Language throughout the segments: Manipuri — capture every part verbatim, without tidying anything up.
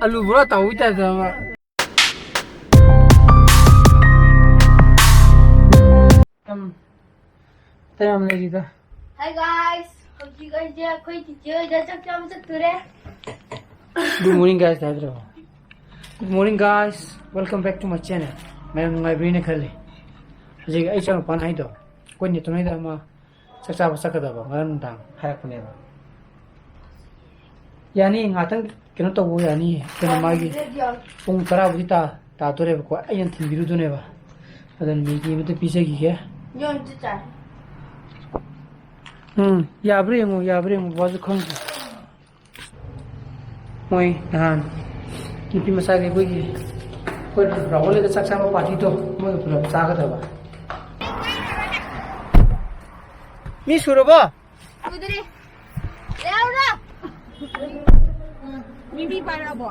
ꯑꯂꯨ ꯕꯣꯔꯥ ꯇꯥꯎꯕꯒꯤ ꯇꯥꯏꯞꯇ ꯑꯃ꯫ ꯌꯥꯝ, ꯑꯇꯩ ꯌꯥꯝ ꯂꯩꯔꯤꯗ꯫ Hi guys, ꯍꯧꯖꯤꯛ ꯑꯩꯁꯦ ꯑꯩꯈꯣꯏ ꯆꯤꯆꯦ ꯍꯣꯏꯗ ꯆꯥꯛ ꯆꯥꯕ ꯆꯠꯇꯣꯔꯦ꯫ Good morning guys ꯍꯥꯏꯗ꯭ꯔꯕ? Good morning guys, welcome back to my channel. ꯃꯌꯥꯝ ꯅꯨꯡꯉꯥꯏꯕꯤꯔꯤꯅ ꯈꯜꯂꯤ꯫ ꯍꯧꯖꯤꯛ ꯑꯩ ꯏꯆꯥꯅꯨꯄꯥꯅ ꯍꯥꯏꯗꯣ, ꯑꯩꯈꯣꯏ ꯅꯦꯇꯣꯟ ꯍꯣꯏꯗ ꯑꯃ ꯆꯥꯛ ꯆꯥꯕ ꯆꯠꯀꯗꯕ ꯉꯔꯥꯡ ꯅꯨꯡꯗꯥꯡ ꯍꯥꯏꯔꯛꯄꯅꯦꯕ꯫ ꯌꯥꯅꯤ, ꯉꯥꯛꯇꯪ ꯀꯩꯅꯣ ꯇꯧꯕ ꯌꯥꯅꯤ꯫ ꯀꯩꯅꯣ, ꯃꯥꯒꯤ ꯄꯨꯡ ꯇꯔꯥꯕꯨꯗꯤ ꯇꯥ-, ꯇꯥꯗꯣꯔꯦꯕꯀꯣ꯫ ꯑꯩꯅ ꯊꯤꯟꯕꯤꯔꯨꯗꯣꯏꯅꯦꯕ꯫ ꯑꯗꯨꯅ ꯃꯦꯒꯤ ꯑꯃꯇ ꯄꯤꯖꯈꯤꯒꯦ꯫ ꯌꯣꯟꯁꯤ ꯆꯥꯏ꯫ ꯎꯝ, ꯌꯥꯕ꯭ꯔꯥ ꯌꯦꯡꯉꯣ, ꯌꯥꯕ꯭ꯔꯥ ꯌꯦꯡꯉꯣ, ꯕꯕꯥꯁꯨ ꯈꯪꯗ꯭ꯔꯦ꯫ ꯃꯣꯏ ꯅꯍꯥꯟ ꯅꯨꯄꯤ ꯃꯆꯥꯒꯤ ꯑꯩꯈꯣꯏꯒꯤ, ꯑꯩꯈꯣꯏ ꯔꯥꯍꯨꯜ ꯍꯣꯏꯗ ꯆꯥꯛ ꯆꯥꯕ ꯄꯥꯔꯇꯤꯗꯣ ꯃꯣꯏꯒ ꯄꯨꯂꯞ ꯆꯥꯒꯗꯕ꯫ ꯃꯤ ꯁꯨꯔꯕꯣ? ꯁꯨꯗ꯭ꯔꯤ꯫ ꯂꯦꯎꯔꯣ꯫ ꯃꯤꯃꯤ ꯄꯥꯏꯔꯛꯑꯕꯣ?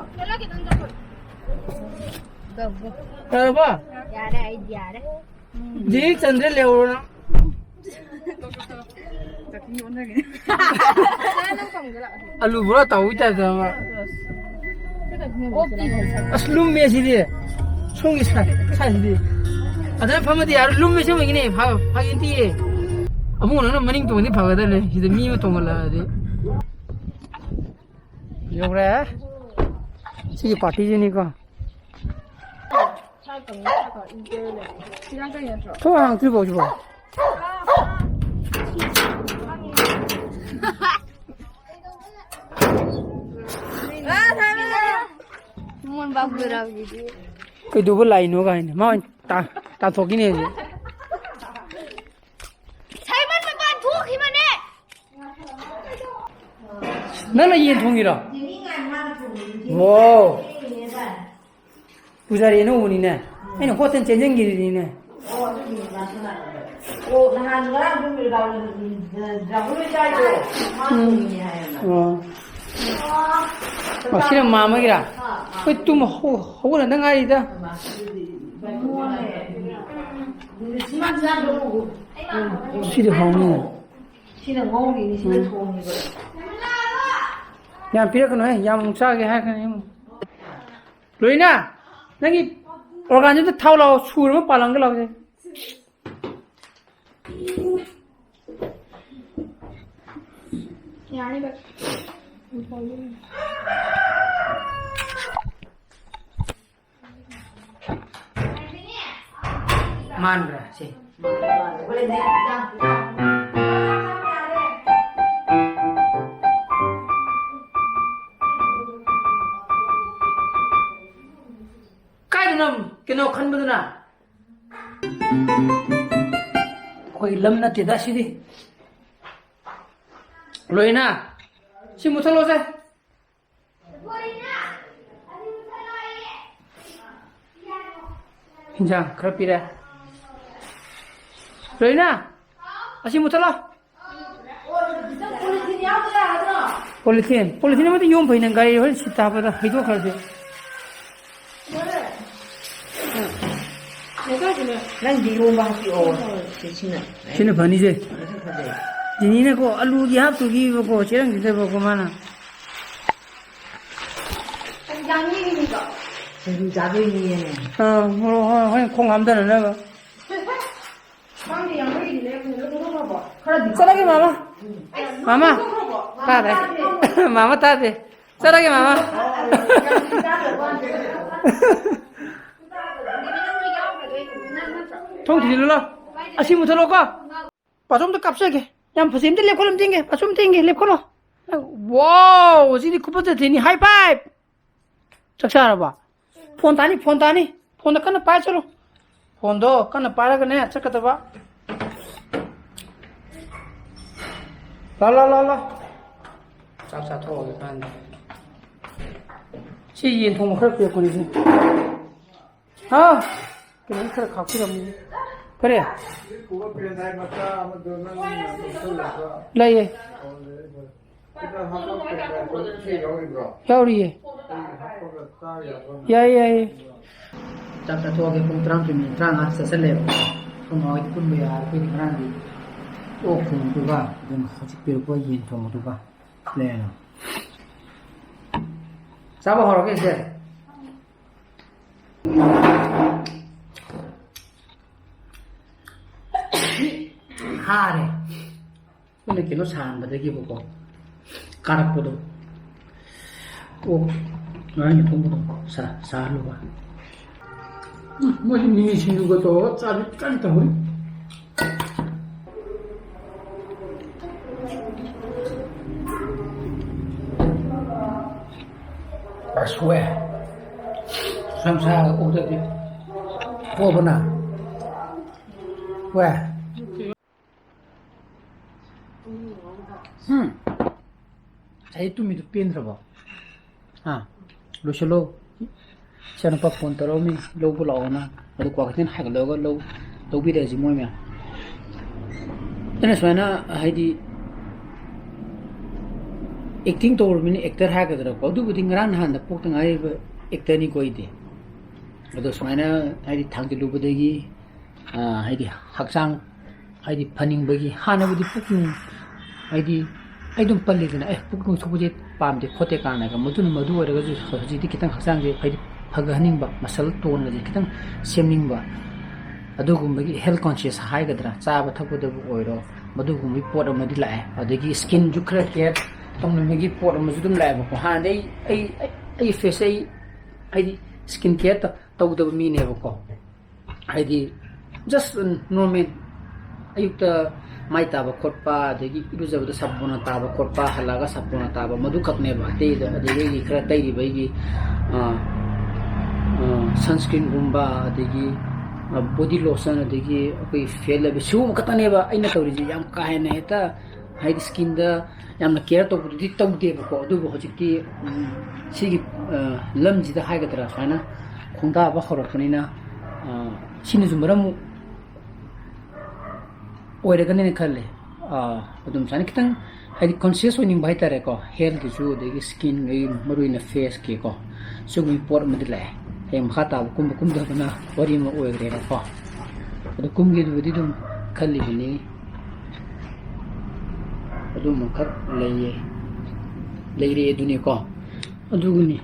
ꯌꯥꯔꯕꯣ? ꯌꯥꯔꯦ, ꯑꯩꯗꯤ ꯌꯥꯔꯦ꯫ ꯖꯤ ꯆꯟꯗ꯭ꯔ ꯂꯦꯎꯔꯣ ꯅꯪ꯫ ꯑꯂꯨ ꯕꯣꯔꯥ ꯇꯥꯎꯕꯒꯤ ꯇꯥꯏꯞꯇ ꯑꯃ꯫ ꯑꯁ, ꯂꯨꯝꯃꯦ ꯁꯤꯗꯤ꯫ ꯁꯣꯝꯒꯤ ꯁꯥ-, ꯁꯥꯏꯁꯤꯗꯤ꯫ ꯑꯗ ꯐꯝꯃꯗꯤ ꯌꯥꯔꯣꯏ, ꯂꯨꯝꯃꯦ ꯁꯦꯡꯕꯒꯤꯅꯦ꯫ ꯐ-, ꯐꯥꯒꯤ ꯅꯠꯇꯤꯌꯦ꯫ ꯑꯃꯨꯛ ꯅꯪꯅ ꯃꯅꯤꯡ ꯇꯣꯡꯉꯗꯤ ꯐꯒꯗꯕꯅꯦ꯫ ꯁꯤꯗ ꯃꯤ ꯑꯃ ꯇꯣꯡꯍꯜꯂꯛꯑꯗꯤ꯫ ꯌꯧꯔꯦ꯫ ꯁꯤꯒꯤ ꯄꯥꯔꯇꯤꯁꯤꯅꯤꯀꯣ꯫ ꯊꯣꯛ ꯍꯥꯡꯗ꯭ꯔꯤꯕꯣ ꯍꯧꯖꯤꯛꯐꯥꯎ? ꯀꯩꯗꯧꯕ ꯂꯥꯛꯏꯅꯣ ꯀꯥꯏꯅ꯫ ꯃꯥ ꯑꯣꯏꯅ ꯇꯥ-, ꯇꯥꯟꯊꯣꯛꯈꯤꯅꯦ ꯍꯧꯖꯤꯛ꯫ ꯁꯥꯏꯃꯟ ꯃꯄꯥꯟ ꯊꯣꯛꯈꯤꯕꯅꯦ꯫ ꯅꯪꯅ ꯌꯦꯟ ꯊꯣꯡꯉꯤꯔꯣ? ꯋꯥꯎ꯫ ꯄꯨꯖꯥꯔꯤ ꯑꯅꯧꯕꯅꯤꯅꯦ꯫ ꯑꯩꯅ ꯍꯣꯠꯇꯅ ꯆꯦꯟꯁꯤꯟꯈꯤꯔꯤꯅꯤꯅꯦ꯫ ꯑꯣ, ꯅꯍꯥꯟ ꯉꯔꯥꯡ ꯄꯨꯡ ꯔꯥꯍꯨꯜ ꯍꯣꯏ ꯆꯥꯏꯗꯣ, ꯃꯥ ꯎꯝ꯫ ꯊꯣꯡꯉꯤꯅꯦ ꯍꯥꯏꯌꯦꯕ꯫ ꯑꯣ꯫ ꯑꯣ, ꯁꯤꯅ ꯃꯥꯝꯃꯒꯤꯔꯥ? ꯑꯥ, ꯑꯥ꯫ ꯑꯩꯈꯣꯏ ꯇꯨꯝ ꯍꯧ-, ꯍꯧꯒꯠꯅꯗ ꯉꯥꯏꯔꯤꯗ꯫ ꯁꯤꯗꯤ ꯍꯥꯎꯅꯤ꯫ ꯁꯤꯅ ꯉꯧꯔꯤꯅꯤ, ꯁꯤꯅ ꯎꯝ꯫ ꯊꯣꯡꯉꯤꯕ꯫ ꯌꯥꯝ ꯄꯤꯔꯛꯀꯅꯨꯍꯦ, ꯌꯥꯝ ꯑꯃꯨꯛ ꯆꯥꯒꯦ ꯍꯥꯏꯔꯛꯀꯅꯤ ꯑꯃꯨꯛ꯫ ꯂꯣꯏꯅ, ꯅꯪꯒꯤ ꯑꯣꯔꯒꯥꯟꯁꯤꯗ ꯊꯥꯎ ꯂꯥꯛꯑꯣ, ꯁꯨꯔ ꯑꯃ ꯄꯥꯜꯂꯝꯒꯦ ꯂꯥꯛꯑꯣꯁꯦ꯫ ꯌꯥꯅꯤꯕ꯫ ꯃꯥꯟꯕ꯭ꯔꯥ ꯁꯤ? ꯀꯥꯏꯗꯅꯣ ꯀꯩꯅꯣ ꯈꯟꯕꯗꯨꯅ? ꯑꯩꯈꯣꯏ ꯂꯝ ꯅꯠꯇꯦꯗ ꯁꯤꯗꯤ꯫ ꯂꯣꯏꯅ ꯁꯤ ꯃꯨꯠꯊꯠꯂꯣꯁꯦ꯫ ꯏꯟꯖꯥꯡ ꯈꯔ ꯄꯤꯔꯦ꯫ ꯔꯣꯏꯅꯥ, ꯑꯁꯤ ꯃꯨꯠꯊꯠꯂꯣ꯫ ꯄꯣꯂꯤꯊꯤꯟ, ꯄꯣꯂꯤꯊꯤꯟ ꯑꯃꯗꯤ ꯌꯣꯝ ꯐꯩ, ꯅꯪ ꯒꯥꯔꯤ ꯍꯣꯔꯦꯟ ꯁꯤꯠ ꯇꯥꯕꯗ ꯍꯩꯗꯣꯛꯈ꯭ꯔꯗꯤ꯫ ꯅꯪꯗꯤ ꯏꯔꯣꯝꯕ ꯍꯥꯞꯄꯤꯑꯣ꯫ ꯁꯤ, ꯁꯤꯅ꯫ ꯁꯤꯅ ꯐꯅꯤꯁꯦ꯫ ꯁꯤꯅ ꯐꯖꯩ꯫ ꯖꯤꯅꯤꯅꯀꯣ ꯑꯂꯨꯗꯤ ꯍꯥꯞꯇꯣꯒꯤꯕꯀꯣ, ꯆꯦꯔꯪꯁꯤꯗꯕꯀꯣ ꯃꯥꯅ꯫ ꯁꯤꯡꯖꯨ ꯆꯥꯗꯣꯏꯅꯤꯌꯦ꯫ ꯑꯥ, ꯃꯣꯔꯣꯛ ꯍꯣꯏ, ꯍꯣꯏ, ꯈꯣꯡ ꯍꯥꯝꯊꯅꯅꯕ꯫ ꯈꯪꯗꯦ, ꯌꯥꯡꯈꯩꯒꯤꯗꯤ ꯂꯩꯔꯛꯄꯅꯦ, ꯂꯣꯏ ꯄꯨꯊꯣꯛꯈ꯭ꯔꯕꯣ? ꯈꯔꯗꯤ ꯆꯠꯂꯒꯦ, ꯃꯥꯃ꯫ ꯃꯥꯃ꯫ ꯄꯨꯊꯣꯛꯈ꯭ꯔꯕꯣ? ꯇꯥꯗꯦ꯫ ꯃꯥꯃ ꯇꯥꯗꯦ꯫ ꯆꯠꯂꯒꯦ, ꯃꯥꯃ꯫ ꯊꯣꯡ ꯊꯤꯖꯤꯜꯂꯨ ꯂꯥꯎ꯫ ꯑꯁꯤ ꯃꯨꯠꯊꯠꯂꯣꯀꯣ꯫ ꯄꯥꯁꯣꯝꯗ ꯀꯥꯞꯆꯒꯦ꯫ ꯌꯥꯝ ꯐꯖꯩ꯫ ꯑꯝꯇ ꯂꯦꯞꯈꯠꯂꯣ, ꯑꯝꯇ ꯌꯦꯡꯒꯦ꯫ ꯄꯥꯁꯣꯝ ꯑꯝꯇ ꯌꯦꯡꯒꯦ꯫ ꯂꯦꯞꯈꯠꯂꯣ꯫ ꯋꯥꯎ, ꯁꯤꯗꯤ ꯈꯨꯐꯖ ꯊꯤꯅꯤ꯫ ꯍꯥꯏ ꯐꯥꯏꯚ꯫ ꯆꯥꯛ ꯆꯥꯔꯕ? ꯐꯣꯟ ꯇꯥꯅꯤ, ꯐꯣꯟ ꯇꯥꯅꯤ꯫ ꯐꯣꯟꯗꯣ ꯀꯟꯅ ꯄꯥꯏ ꯆꯠꯂꯣ꯫ ꯐꯣꯟꯗꯣ ꯀꯟꯅ ꯄꯥꯏꯔꯒꯅꯦ ꯆꯠꯀꯗꯕ꯫ ꯂꯥ, ꯂꯥ, ꯂꯥ, ꯂꯥ꯫ ꯆꯥꯛ ꯆꯥꯊꯣꯛꯑꯒꯦ ꯀꯥꯟꯗ꯫ ꯁꯤ ꯌꯦꯟ ꯊꯣꯡꯕ ꯈꯔ ꯄꯤꯔꯛꯄꯅꯤ ꯁꯤ꯫ ꯍꯥ? ꯀꯩꯅꯣꯝ ꯈꯔ ꯈꯥꯛꯄꯤꯔꯝꯃꯤ꯫ ꯀꯔꯤ? ꯂꯩꯌꯦ꯫ ꯌꯥꯎꯔꯤꯌꯦ꯫ ꯌꯥꯏꯌꯦ, ꯌꯥꯏꯌꯦ꯫ ꯆꯥꯛ ꯆꯥꯊꯣꯛꯑꯒꯦ꯫ ꯄꯨꯡ ꯇꯔꯥꯃꯥꯊꯣꯏ ꯃꯤꯅꯤꯠ ꯇꯔꯥꯃꯉꯥ ꯆꯠꯁꯜꯂꯦꯕ꯫ ꯑꯩꯈꯣꯏ ꯃꯥ ꯍꯣꯏꯗꯤ ꯄꯨꯟꯕ ꯌꯥꯔꯦ꯫ ꯑꯩꯈꯣꯏꯗꯤ ꯉꯔꯥꯡꯗꯤ ꯑꯣꯛ ꯊꯣꯡꯕꯗꯨꯒ ꯑꯗꯨꯝ ꯍꯧꯖꯤꯛ ꯄꯤꯔꯛꯄ ꯌꯦꯟ ꯊꯣꯡꯕꯗꯨꯒ ꯂꯩꯔꯦ꯫ ꯆꯥꯕ ꯍꯧꯔꯒꯦ ꯏꯆꯦ꯫ ꯍꯥꯔꯦ꯫ ꯑꯩꯈꯣꯏꯅ ꯀꯩꯅꯣ ꯁꯥꯍꯟꯕꯗꯒꯤꯕꯀꯣ, ꯀꯥꯔꯛꯄꯗꯣ꯫ ꯑꯣ, ꯉꯔꯥꯡꯒꯤ ꯊꯣꯡꯕꯗꯣ ꯁꯥ-, ꯁꯥꯍꯜꯂꯨꯕ꯫ ꯎꯝ, ꯃꯣꯏꯁꯨ ꯃꯤꯃꯤ ꯁꯤꯡꯖꯨꯒ ꯇꯧꯔꯒ ꯆꯥꯕꯤ ꯀꯟꯅ ꯇꯧꯍꯧꯔꯤ꯫ ꯑꯁ, ꯋꯦ꯫ ꯁꯟꯁꯥꯒ ꯑꯣꯛꯇꯗꯤ ꯍꯣꯕꯅ꯫ ꯋꯦ꯫ ꯎꯝ꯫ ꯉꯁꯥꯏ ꯇꯨꯝꯃꯤꯗꯨ ꯄꯦꯟꯗ꯭ꯔꯕꯣ? ꯍꯥ? ꯂꯣꯏꯁꯤꯜꯂꯣ꯫ ꯏꯆꯥꯅꯨꯄꯥ ꯐꯣꯟ ꯇꯧꯔꯛꯑꯝꯃꯤ, ꯂꯧꯕ ꯂꯥꯛꯑꯣꯅ꯫ ꯑꯗꯨ ꯀ꯭ꯋꯥꯀꯩꯊꯦꯜ ꯍꯥꯏꯒꯠꯂꯒ ꯂꯧ-, ꯂꯧꯕꯤꯔꯛꯑꯁꯤ ꯃꯣꯏ ꯃꯌꯥꯝ꯫ ꯑꯩꯅ ꯁꯨꯃꯥꯏꯅ, ꯍꯥꯏꯗꯤ, ꯑꯦꯛꯇꯤꯡ ꯇꯧꯔꯕꯅꯤꯅ ꯑꯦꯛꯇꯔ ꯍꯥꯏꯒꯗ꯭ꯔꯥꯀꯣ, ꯑꯗꯨꯕꯨꯗꯤ ꯉꯔꯥꯡ ꯅꯍꯥꯟꯗ ꯄꯣꯛꯇ ꯉꯥꯏꯔꯤꯕ ꯑꯦꯛꯇꯔꯅꯤꯀꯣ ꯑꯩꯗꯤ꯫ ꯑꯗꯣ ꯁꯨꯃꯥꯏꯅ, ꯍꯥꯏꯗꯤ, ꯊꯥꯡꯖꯤꯜꯂꯨꯕꯗꯒꯤ, ꯑ, ꯍꯥꯏꯗꯤ, ꯍꯛꯆꯥꯡ, ꯍꯥꯏꯗꯤ, ꯐꯅꯤꯡꯕꯒꯤ, ꯍꯥꯟꯅꯕꯨꯗꯤ ꯄꯨꯛꯅꯨꯡ, ꯍꯥꯏꯗꯤ, ꯑꯩ ꯑꯗꯨꯝ ꯄꯜꯂꯤꯗꯅ, "ꯑꯦ, ꯄꯨꯛꯅꯨꯡ ꯁꯣꯛꯄꯁꯦ ꯄꯥꯝꯗꯦ ꯈꯣꯠꯇꯦ" ꯀꯥꯏꯅꯒ, ꯃꯗꯨꯅ ꯃꯗꯨ ꯑꯣꯏꯔꯒꯁꯨ ꯍꯧꯖꯤꯛꯇꯤ ꯈꯤꯇꯪ ꯍꯛꯆꯥꯡꯁꯦ, ꯍꯥꯏꯗꯤ, ꯐꯒꯠꯍꯟꯅꯤꯡꯕ, ꯃꯁꯜ ꯇꯣꯟꯒꯁꯦ ꯈꯤꯇꯪ ꯁꯦꯝꯅꯤꯡꯕ, ꯑꯗꯨꯒꯨꯝꯕꯒꯤ ꯍꯦꯜꯊ ꯀꯣꯟꯁꯤꯌꯁ ꯍꯥꯏꯒꯗ꯭ꯔꯥ, ꯆꯥꯕ ꯊꯛꯄꯗꯕꯨ ꯑꯣꯏꯔꯣ, ꯃꯗꯨꯒꯨꯝꯕꯒꯤ ꯄꯣꯠ ꯑꯃꯗꯤ ꯂꯥꯛꯑꯦ꯫ ꯑꯗꯒꯤ ꯁ꯭ꯀꯤꯟꯁꯨ ꯈꯔ ꯀꯦꯌꯔ ꯇꯧꯅꯤꯡꯕꯒꯤ ꯄꯣꯠ ꯑꯃꯁꯨ ꯑꯗꯨꯝ ꯂꯥꯛꯑꯦꯕꯀꯣ꯫ ꯍꯥꯟꯅꯗꯩ ꯑꯩ, ꯑꯩ, ꯑꯩ ꯐꯦꯁ, ꯑꯩ, ꯍꯥꯏꯗꯤ, ꯁ꯭ꯀꯤꯟ ꯀꯦꯌꯔ ꯇꯧꯗꯕ ꯃꯤꯅꯦꯕꯀꯣ꯫ ꯍꯥꯏꯗꯤ, just normal, ꯑꯌꯨꯛꯇ ꯃꯥꯏ ꯇꯥꯕ ꯈꯣꯠꯄ, ꯑꯗꯒꯤ ꯏꯔꯨꯖꯕꯗ ꯁꯥꯄꯣꯟꯅ ꯇꯥꯕ ꯈꯣꯠꯄ, ꯍꯜꯂꯛꯑꯒ ꯁꯥꯄꯣꯟꯅ ꯇꯥꯕ, ꯃꯗꯨꯈꯛꯅꯦꯕ꯫ ꯑꯇꯩꯗ, ꯑꯗꯒꯤ ꯑꯩꯒꯤ ꯈꯔ ꯇꯩꯔꯤꯕ ꯑꯩꯒꯤ, ꯑ, ꯑ, ꯁꯟꯁꯀ꯭ꯔꯤꯟꯒꯨꯝꯕ, ꯑꯗꯒꯤ, ꯑ, ꯕꯣꯗꯤ ꯂꯣꯁꯟ, ꯑꯗꯒꯤ ꯑꯩꯈꯣꯏ ꯐꯦꯠ ꯂꯩꯕ, ꯁꯤꯒꯨꯝꯕ ꯈꯛꯇꯅꯦꯕ ꯑꯩꯅ ꯇꯧꯔꯤꯁꯦ꯫ ꯌꯥꯝ ꯀꯥ ꯍꯦꯟꯅ ꯍꯦꯛꯇ, ꯍꯥꯏꯗꯤ, ꯁ꯭ꯀꯤꯟꯗ ꯌꯥꯝꯅ ꯀꯦꯌꯔ ꯇꯧꯕꯗꯨꯗꯤ ꯇꯧꯗꯦꯕꯀꯣ꯫ ꯑꯗꯨꯕꯨ ꯍꯧꯖꯤꯛꯇꯤ, ꯎꯝ, ꯁꯤꯒꯤ, ꯑ, ꯂꯝꯁꯤꯗ ꯍꯥꯏꯒꯗ꯭ꯔꯥ, ꯁꯨꯃꯥꯏꯅ ꯈꯣꯡꯗꯥꯕ ꯍꯧꯔꯛꯄꯅꯤꯅ, ꯑ, ꯁꯤꯅꯁꯨ ꯃꯔꯝ ꯑꯣꯏꯔꯒꯅꯦꯅ ꯈꯜꯂꯦ꯫ ꯑ, ꯑꯗꯨꯝ ꯁꯨꯃꯥꯏꯅ ꯈꯤꯇꯪ, ꯍꯥꯏꯗꯤ, ꯀꯣꯟꯁꯤꯌꯁ ꯑꯣꯏꯅꯤꯡꯕ ꯍꯥꯏꯇꯥꯔꯦꯀꯣ, ꯍꯦꯜꯊꯀꯤꯁꯨ, ꯑꯗꯒꯤ ꯁ꯭ꯀꯤꯟ, ꯑꯗꯒꯤ ꯃꯔꯨ ꯑꯣꯏꯅ ꯐꯦꯁꯀꯤꯀꯣ, ꯁꯤꯒꯨꯝꯕꯒꯤ ꯄꯣꯠ ꯑꯃꯗꯤ ꯂꯥꯛꯑꯦ꯫ ꯍꯌꯦꯡ ꯃꯈꯥ ꯇꯥꯕ ꯀꯨꯝꯕ ꯀꯨꯝꯗꯕꯅ ꯋꯥꯔꯤ ꯑꯃ ꯑꯣꯏꯈ꯭ꯔꯦꯅꯀꯣ꯫ ꯑꯗꯨ ꯀꯨꯝꯒꯦꯗꯨꯕꯨꯗꯤ ꯑꯗꯨꯝ ꯈꯜꯂꯤꯕꯅꯤ꯫ ꯑꯗꯨꯃꯈꯛ ꯂꯩꯌꯦ, ꯂꯩꯔꯦ ꯑꯗꯨꯅꯤꯀꯣ꯫ ꯑꯗꯨꯒꯤꯅꯤ꯫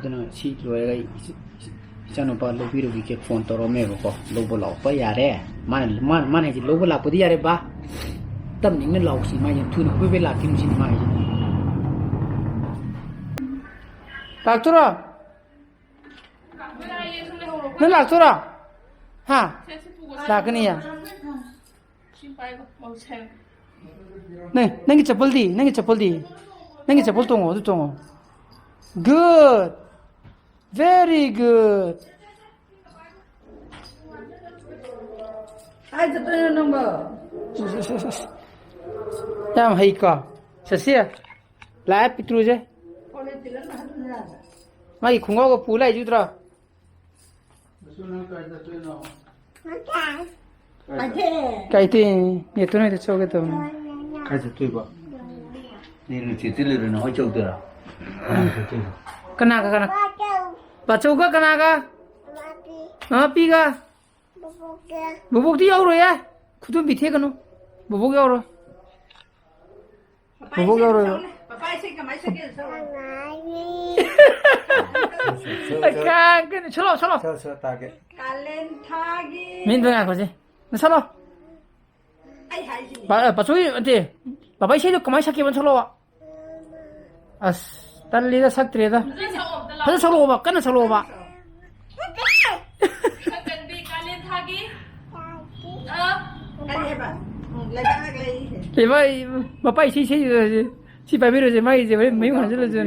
ꯑꯗꯨꯅ ꯁꯤ ꯂꯣꯏꯔꯒ ꯑꯩ ꯏꯆ-, ꯏꯆ-, ꯏꯆꯥꯅꯨꯄꯥ ꯂꯧꯕꯤꯔꯨꯈꯤꯒꯦ, ꯐꯣꯟ ꯇꯧꯔꯛꯑꯝꯃꯦꯕꯀꯣ, ꯂꯧꯕ ꯂꯥꯛꯄ ꯌꯥꯔꯦ꯫ ꯃꯥꯅ, ꯃꯥꯅ, ꯃꯥꯅ ꯍꯥꯏꯁꯦ, "ꯂꯧꯕ ꯂꯥꯛꯄꯗꯤ ꯌꯥꯔꯦ ꯕꯥ, ꯇꯞꯅ ꯏꯪꯅ ꯂꯥꯛꯎꯁꯤ", ꯃꯥꯏꯁꯦ ꯊꯨꯅ ꯍꯣꯏ ꯍꯣꯏ ꯂꯥꯛꯀꯦ ꯃꯁꯤꯅꯤ ꯃꯥꯏꯁꯦ꯫ ꯂꯥꯛꯇꯣꯏꯔꯣ? ꯅꯪ ꯂꯥꯛꯇꯣꯏꯔꯣ? ꯍꯥ? ꯂꯥꯛꯀꯅꯤꯌꯦ꯫ ꯅꯪ, ꯅꯪꯒꯤ ꯆꯄꯜꯗꯤ? ꯅꯪꯒꯤ ꯆꯄꯜꯗꯤ? ꯅꯪꯒꯤ ꯆꯄꯜ ꯇꯣꯡꯉꯣ, ꯑꯗꯨ ꯇꯣꯡꯉꯣ꯫ Good. Very good. ꯀꯥꯏ ꯆꯠꯇꯣꯏꯅꯣ ꯅꯪꯕꯣ? ꯑꯁ, ꯑꯁ, ꯑꯁ, ꯑꯁ꯫ ꯌꯥꯝ ꯍꯩꯀꯣ꯫ ꯆꯠꯁꯤ꯫ ꯂꯥꯛꯑꯦ ꯄꯤꯛꯇ꯭ꯔꯨꯁꯦ꯫ ꯃꯥꯒꯤ ꯈꯣꯡꯒ꯭ꯔꯥꯎꯒ ꯄꯨ ꯂꯥꯛꯏꯁꯦ ꯎꯗ꯭ꯔꯣ? ꯃꯆꯨ ꯅꯪ ꯀꯥꯏ ꯆꯠꯇꯣꯏꯅꯣ? ꯀꯥꯏꯗ? ꯀꯥꯏꯗ? ꯅꯦꯇꯨꯅ ꯍꯦꯛꯇ ꯆꯧꯒꯦ ꯇꯧꯕꯅꯤ꯫ ꯀꯥꯏ ꯆꯠꯇꯣꯏꯕ? ꯅꯦ ꯅꯨꯡꯁꯤꯠꯇꯤ ꯂꯩꯔꯣꯏ, ꯅꯈꯣꯏ ꯆꯧꯗꯣꯏꯔꯥ? ꯀꯥꯏ ꯆꯠꯇꯣꯏꯕ? ꯀꯅꯥꯒ, ꯀꯅꯥ? ꯕꯥꯆꯧꯒ ꯀꯅꯥꯒ? ꯃꯃꯥꯄꯤꯒ꯫ ꯕꯣꯕꯣꯛꯇꯤ ꯌꯥꯎꯔꯣꯏꯌꯦ꯫ ꯈꯨꯗꯣꯝꯕꯤ ꯊꯦꯛꯀꯅꯨ꯫ ꯕꯣꯕꯣꯛ ꯌꯥꯎꯔꯣꯏ꯫ ꯕꯣꯕꯣꯛ ꯌꯥꯎꯔꯣꯏꯕ꯫ ꯄꯄꯥ ꯏꯁꯩ ꯀꯃꯥꯏ ꯁꯛꯀꯦ ꯁꯛꯑꯣ꯫ ꯀꯥꯡꯒꯅꯤ꯫ ꯁꯛꯂꯣ, ꯁꯛꯂꯣ꯫ ꯁꯛ, ꯁꯛ ꯇꯥꯒꯦ꯫ ꯀꯥꯂꯦꯟ ꯊꯥꯒꯤ꯫ ꯃꯤꯅꯤꯠ ꯉꯥꯏꯈꯣꯁꯦ꯫ ꯅꯁꯛꯂꯣ꯫ ꯑꯩ ꯍꯥꯏꯁꯤꯅꯤ꯫ ꯄꯥ-, ꯄꯥꯆꯧꯒꯤ ꯅꯠꯇꯦ꯫ ꯄꯥꯄꯥ ꯏꯁꯩꯗꯣ ꯀꯃꯥꯏꯅ ꯁꯛꯀꯦꯕ ꯁꯛꯂꯛꯑꯣꯕ꯫ ꯑꯁ, ꯇꯜꯂꯤꯗ, ꯁꯛꯇ꯭ꯔꯦꯗ꯫ ꯐꯖꯅ ꯁꯛꯑꯣ, ꯑꯝꯇ ꯂꯥꯎ꯫ ꯐꯖꯅ ꯁꯛꯂꯛꯑꯣꯕ, ꯀꯟꯅ ꯁꯛꯂꯛꯑꯣꯕ꯫ ꯁꯛꯀꯟꯕꯤ ꯀꯥꯂꯦꯟ ꯊꯥꯒꯤ꯫ ꯑ꯫ ꯀꯔꯤ ꯍꯥꯏꯕ? ꯎꯝ, ꯂꯩꯕꯥꯛ ꯂꯩ꯫ ꯂꯩꯕꯥꯛ, ꯃꯄꯥ ꯏꯁꯩ ꯏꯁꯩ ꯁꯤ ꯄꯥꯏꯕꯤꯔꯣꯁꯦ, ꯃꯥꯒꯤꯁꯦ ꯍꯣꯔꯦꯟ ꯃꯌꯨꯝ ꯍꯟꯖꯤꯜꯂꯁꯦ꯫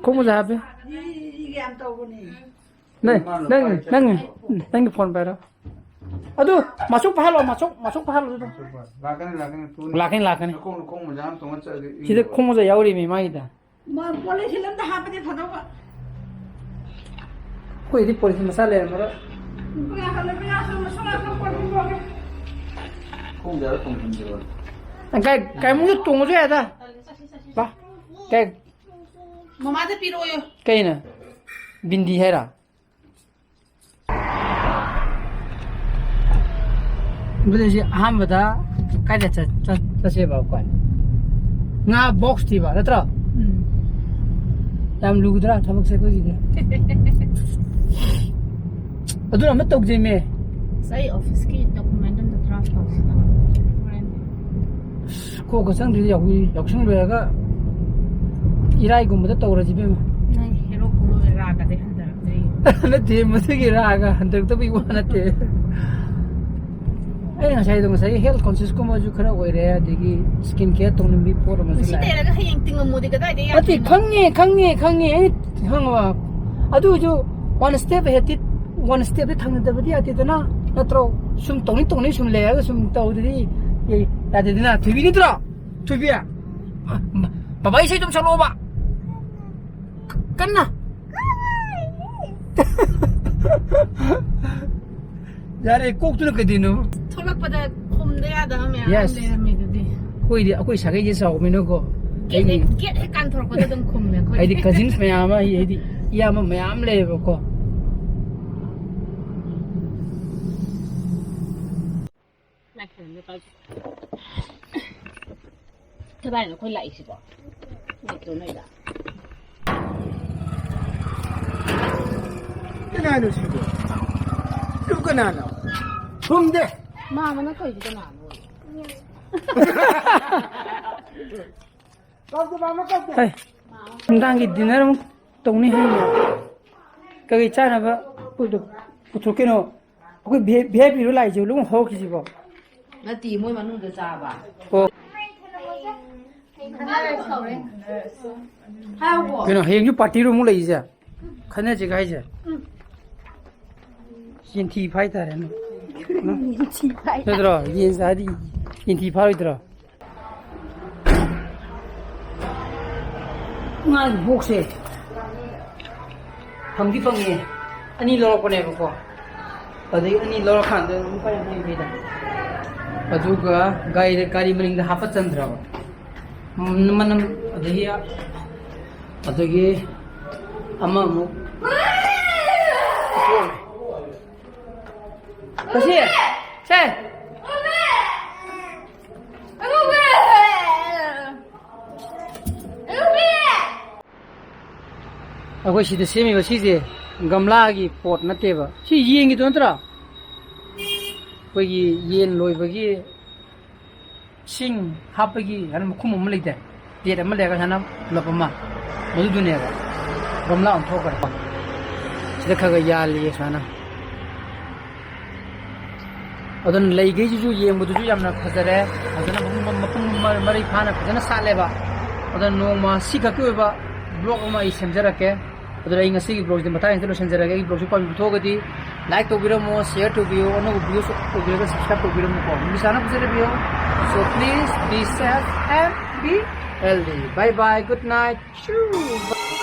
ꯈꯣꯡ ꯃꯣꯖꯥ ꯍꯥꯞꯄꯦ꯫ ꯌꯤ, ꯌꯤ, ꯌꯤ ꯌꯥꯝ ꯇꯧꯕꯅꯦ꯫ ꯅꯪ, ꯅꯪ, ꯅꯪ, ꯅꯪꯒꯤ ꯐꯣꯟ ꯄꯥꯏꯔꯣ꯫ ꯑꯗꯨ ꯃꯆꯨ ꯐꯥꯍꯜꯂꯣ, ꯃꯆꯨ, ꯃꯆꯨ ꯐꯥꯍꯜꯂꯣ ꯑꯗꯨꯗꯣ꯫ ꯂꯥꯛꯀꯅꯤ, ꯂꯥꯛꯀꯅꯤ, ꯊꯨꯅꯤ꯫ ꯂꯥꯛꯀꯅꯤ, ꯂꯥꯛꯀꯅꯤ꯫ ꯅꯈꯣꯡ, ꯅꯈꯣꯡ ꯃꯣꯖꯥ ꯑꯃ ꯇꯣꯡꯉ ꯆꯠꯂꯗꯤ ꯁꯤꯗ ꯏꯪꯗꯕ꯫ ꯈꯣꯡ ꯃꯣꯖꯥ ꯌꯥꯎꯔꯤꯃꯤ ꯃꯥꯒꯤꯗ꯫ ꯃꯥ ꯄꯣꯂꯤꯊꯤꯟ ꯑꯝꯗ ꯍꯥꯞꯄꯗꯤ ꯐꯗꯧꯕ꯫ ꯑꯩꯈꯣꯏꯗꯤ ꯄꯣꯂꯤꯊꯤꯟ ꯃꯆꯥ ꯂꯩꯔꯝꯃꯔꯣꯏ꯫ ꯄꯨꯔꯥ ꯍꯜꯂꯦ, ꯄꯨꯔꯥ ꯁꯨꯝ, ꯁꯨꯝ, ꯁꯨꯝ ꯄꯣꯂꯤꯊꯤꯟ ꯄꯣꯂꯤꯊꯤꯟ꯫ ꯈꯣꯡ ꯃꯣꯖꯥꯗ ꯇꯣꯡꯁꯤꯟꯁꯤꯔꯣ? ꯀꯥꯏ, ꯀꯥꯏꯃꯨꯛꯁꯨ ꯇꯣꯡꯉꯁꯨ ꯌꯥꯏꯗ꯫ ꯕꯥ, ꯀꯥꯏ? ꯃꯃꯥꯗ ꯄꯤꯔꯛꯑꯣꯌꯣ꯫ ꯀꯩꯅꯣ? ꯕꯤꯟꯗꯤ ꯍꯥꯏꯔꯣ? ꯑꯗꯨꯗꯤ ꯁꯤ ꯑꯍꯥꯟꯕꯗ ꯀꯥꯏꯗ ꯆꯠ-, ꯆꯠ-, ꯆꯠꯁꯦꯕ ꯑꯩꯈꯣꯏ? ꯉꯥ ꯕꯣꯛꯁ ꯊꯤꯕ ꯅꯠꯇ꯭ꯔꯣ? ꯎꯝ꯫ ꯌꯥꯝ ꯂꯨꯒꯗ꯭ꯔꯥ ꯊꯕꯛꯁꯦ ꯑꯩꯈꯣꯏꯒꯤꯗꯤ? ꯑꯗꯨꯅ ꯑꯃ ꯇꯧꯖꯩꯃꯦ꯫ ꯑꯁ, ꯑꯩ ꯑꯣꯐꯤꯁꯀꯤ ꯗꯣꯀꯨꯃꯦꯟ ꯑꯝꯇ ꯗ꯭ꯔꯥꯐ ꯇꯧꯁꯤꯔ꯫ ꯍꯣꯔꯦꯟ꯫ ꯑꯁ, ꯀꯣꯛꯀ ꯆꯪꯗ꯭ꯔꯤꯗ ꯌꯥꯎ-, ꯌꯥꯎꯁꯪ ꯂꯣꯏꯔꯒ ꯏꯔꯥꯏꯒꯨꯝꯕꯗ ꯇꯧꯔꯁꯤ ꯏꯕꯦꯝꯃ꯫ ꯅꯪ ꯍꯦꯔꯣ ꯈꯨꯂꯣꯏ ꯔꯥꯒꯗꯤ ꯍꯟꯊꯔꯛꯇ꯭ꯔꯤ꯫ ꯅꯠꯇꯦ, ꯃꯁꯤꯒꯤ ꯔꯥꯒ ꯍꯟꯊꯔꯛꯇꯕꯒꯤ ꯋꯥ ꯅꯠꯇꯦ꯫ ꯑꯩ ꯉꯁꯥꯏꯗꯣ, ꯉꯁꯥꯏ health conscious ꯀꯨꯝꯕꯁꯨ ꯈꯔ ꯑꯣꯏꯔꯦ, ꯑꯗꯒꯤ skin care ꯇꯧꯅꯤꯡꯕꯒꯤ ꯄꯣꯠ ꯑꯃꯁꯨ ꯁꯤ ꯂꯥꯛꯑꯦ꯫ ꯂꯩꯔꯒ ꯍꯌꯦꯡ ꯇꯤꯡꯉꯝꯃꯣꯗꯤ ꯀꯗꯥꯏꯗ ꯅꯠꯇꯦ, ꯌꯥꯗꯣꯏꯅꯣ? ꯈꯪꯉꯦ, ꯈꯪꯉꯦ, ꯈꯪꯉꯦ, ꯑꯩ ꯈꯪꯉꯕ? ꯑꯗꯨ ꯑꯣꯏꯁꯨ one step ahead ꯇꯤ, one step ꯇꯤ ꯊꯥꯡꯅꯗꯕꯗꯤ ꯌꯥꯗꯦꯗꯅ, ꯅꯠꯇ꯭ꯔꯣ? ꯁꯨꯝ ꯇꯧꯅꯤꯡ ꯇꯧꯅꯤꯡ ꯁꯨꯝ ꯂꯩꯔꯒ ꯁꯨꯝ ꯇꯧꯗꯗꯤ, ꯑꯦ, ꯌꯥꯗꯦꯗꯅ꯫ ꯊꯣꯏꯕꯤ ꯅꯠꯇ꯭ꯔꯣ? ꯊꯣꯏꯕꯤ, ꯕꯕꯥ ꯏꯁꯩ ꯑꯗꯨꯝ ꯁꯛꯂꯛꯑꯣꯕ꯫ ꯀꯟꯅ꯫ ꯌꯥꯔꯦ, ꯀꯣꯛꯇꯨꯅ ꯀꯩꯗꯧꯅꯣ? ꯊꯣꯛꯂꯛꯄꯗ ꯈꯨꯝꯗ ꯌꯥꯗꯕ ꯃꯌꯥꯝ ꯑꯃ Yes. ꯂꯩꯔꯝꯃꯤꯗꯨꯗꯤ꯫ ꯑꯩꯈꯣꯏꯗꯤ, ꯑꯩꯈꯣꯏ ꯁꯥꯒꯩꯁꯦ ꯆꯥꯎꯕꯅꯤꯅꯀꯣ꯫ ꯒꯦꯠ ꯑꯩꯗꯤ, ꯍꯦꯛ, ꯒꯦꯠ ꯍꯦꯛ ꯀꯥꯟꯊꯣꯔꯛꯄꯗ ꯑꯗꯨꯝ ꯈꯨꯝꯃꯦ ꯑꯩꯈꯣꯏꯗꯤ꯫ ꯑꯩꯗꯤ cousins ꯃꯌꯥꯝ ꯑꯃ, ꯑꯩ, ꯑꯩꯗꯤ ꯏꯌꯥꯝꯕ ꯃꯌꯥꯝ ꯂꯩꯌꯦꯕꯀꯣ꯫ ꯀꯗꯥꯏꯅꯣ ꯑꯩꯈꯣꯏ ꯂꯥꯛꯏꯁꯤꯕꯣ? ꯂꯩꯇ꯭ꯔꯣ ꯅꯣꯏꯗ? ꯀꯅꯥꯅꯣ ꯁꯤꯕꯣ? ꯁꯤꯕꯨ ꯀꯅꯥꯅꯣ? ꯈꯨꯝꯗꯦ꯫ ꯃꯥꯃꯅ ꯀꯧꯏꯁꯤ ꯀꯅꯥꯅꯣ? ꯀꯧꯗꯦ, ꯃꯥꯃ ꯀꯧꯗꯦ꯫ ꯍꯩ, ꯅꯨꯡꯗꯥꯡꯒꯤ dinner ꯑꯃꯨꯛ ꯇꯧꯅꯤ ꯍꯥꯏꯅꯦ꯫ ꯀꯔꯤ ꯆꯥꯅꯕ ꯄꯨꯊꯣꯛ-, ꯄꯨꯊꯣꯛꯀꯦꯅꯣ? ꯑꯩꯈꯣꯏ ꯚꯤ-, ꯚꯤ ꯑꯥꯏ ꯄꯤ ꯔꯣ ꯂꯥꯛꯏꯁꯦ ꯂꯣꯏ ꯍꯧꯔꯛꯈꯤꯁꯤꯕꯣ? ꯅꯠꯇꯦ, ꯃꯣꯏ ꯃꯅꯨꯡꯗ ꯆꯥꯕ꯫ ꯑꯣ꯫ ꯍꯥꯏꯌꯨꯀꯣ꯫ ꯀꯩꯅꯣ, ꯍꯌꯦꯡꯁꯨ party ꯔꯣ ꯑꯃꯨꯛ ꯂꯩꯔꯤꯁꯦ? ꯈꯟꯅꯁꯤꯒ ꯍꯥꯏꯁꯦ? ꯌꯦꯟꯊꯤ ꯐꯥꯏ ꯇꯥꯔꯦꯅꯦ꯫ ꯌꯦꯟꯊꯤ ꯐꯥꯏ꯫ ꯅꯠꯇ꯭ꯔꯣ? ꯌꯦꯟ ꯆꯥꯔꯗꯤ ꯌꯦꯟꯊꯤ ꯐꯥꯔꯣꯏꯗ꯭ꯔꯣ? ꯉꯥꯒꯤ ꯕꯣꯛꯁꯁꯦ ꯐꯪꯗꯤ ꯐꯪꯉꯦ꯫ ꯑꯅꯤ ꯂꯧꯔꯛꯄꯅꯦꯕꯀꯣ꯫ ꯑꯗꯩ ꯑꯅꯤ ꯂꯧꯔꯀꯥꯟꯗ ꯂꯨꯄꯥ ꯌꯥꯡꯈꯩ ꯌꯥꯡꯈꯩꯗ꯫ ꯑꯗꯨꯒ ꯒꯥꯔꯤꯗ, ꯒꯥꯔꯤ ꯃꯅꯤꯡꯗ ꯍꯥꯞꯄ ꯆꯟꯗ꯭ꯔꯕ꯫ ꯎꯝ, ꯃꯅꯝ, ꯑꯗꯒꯤ, ꯑꯗꯒꯤ ꯑꯃꯃꯨꯛ꯫ ꯀꯁꯤ, ꯁꯦ꯫ ꯑꯉꯧꯕꯤ! ꯑꯉꯧꯕꯤ! ꯑꯉꯧꯕꯤ! ꯑꯩꯈꯣꯏ ꯁꯤꯗ ꯁꯦꯝꯃꯤꯕ ꯁꯤꯁꯦ ꯒꯝꯂꯥꯒꯤ ꯄꯣꯠ ꯅꯠꯇꯦꯕ꯫ ꯁꯤ ꯌꯦꯟꯒꯤꯗꯣ ꯅꯠꯇ꯭ꯔꯥ? ꯑꯩꯈꯣꯏꯒꯤ ꯌꯦꯟ ꯂꯣꯏꯕꯒꯤ ꯁꯤꯡ ꯍꯥꯞꯄꯒꯤ ꯍꯥꯏꯅ ꯃꯈꯨꯝ ꯑꯃ ꯂꯩꯇꯦ, ꯄ꯭ꯂꯦꯠ ꯑꯃ ꯂꯩꯔꯒ ꯁꯨꯃꯥꯏꯅ ꯄꯨꯂꯞ ꯑꯃ, ꯃꯗꯨꯗꯨꯅꯦꯕ꯫ ꯒꯝꯂꯥ ꯑꯣꯟꯊꯣꯛꯈ꯭ꯔꯦ꯫ ꯁꯤꯗ ꯈꯔ ꯈꯔ ꯌꯥꯜꯂꯤꯌꯦ ꯁꯨꯃꯥꯏꯅ꯫ ꯑꯗꯨꯅ ꯂꯩꯈꯩꯁꯤꯁꯨ ꯌꯦꯡꯕꯗꯁꯨ ꯌꯥꯝꯅ ꯐꯖꯔꯦ꯫ ꯐꯖꯅ ꯃꯄꯨꯡ, ꯃꯄꯨꯡ ꯃꯔꯩ ꯐꯥꯅ ꯐꯖꯅ ꯁꯥꯠꯂꯦꯕ꯫ ꯑꯗꯨꯅ ꯅꯣꯡꯃ ꯁꯤꯈꯛꯀꯤ ꯑꯣꯏꯕ ꯕ꯭ꯂꯣꯛ ꯑꯃ ꯑꯩ ꯁꯦꯝꯖꯔꯛꯀꯦ꯫ ꯑꯗꯨꯅ ꯑꯩ ꯉꯁꯤꯒꯤ ꯕ꯭ꯂꯣꯛꯁꯤꯗꯤ ꯃꯇꯥꯡ ꯑꯁꯤꯗ ꯂꯣꯏꯁꯤꯟꯖꯔꯒꯦ꯫ ꯑꯩꯒꯤ ꯕ꯭ꯂꯣꯛꯁꯤ ꯄꯥꯝꯕꯤꯕ ꯊꯣꯛꯑꯒꯗꯤ ꯂꯥꯏꯛ ꯇꯧꯕꯤꯔꯝꯃꯣ, ꯁꯤꯌꯔ ꯇꯧꯕꯤꯌꯣ, ꯑꯅꯧꯕ ꯚꯤꯗꯤꯑꯣꯁꯨ ꯇꯧꯕꯤꯔꯒ ꯁꯕꯁꯀ꯭ꯔꯥꯏꯕ ꯇꯧꯕꯤꯔꯝꯃꯨꯀꯣ꯫ ꯅꯨꯃꯤꯠ ꯁꯥꯅ ꯐꯖꯅ ꯂꯩꯕꯤꯌꯣ꯫ So please be safe and be healthy. Bye bye, good night. Choo.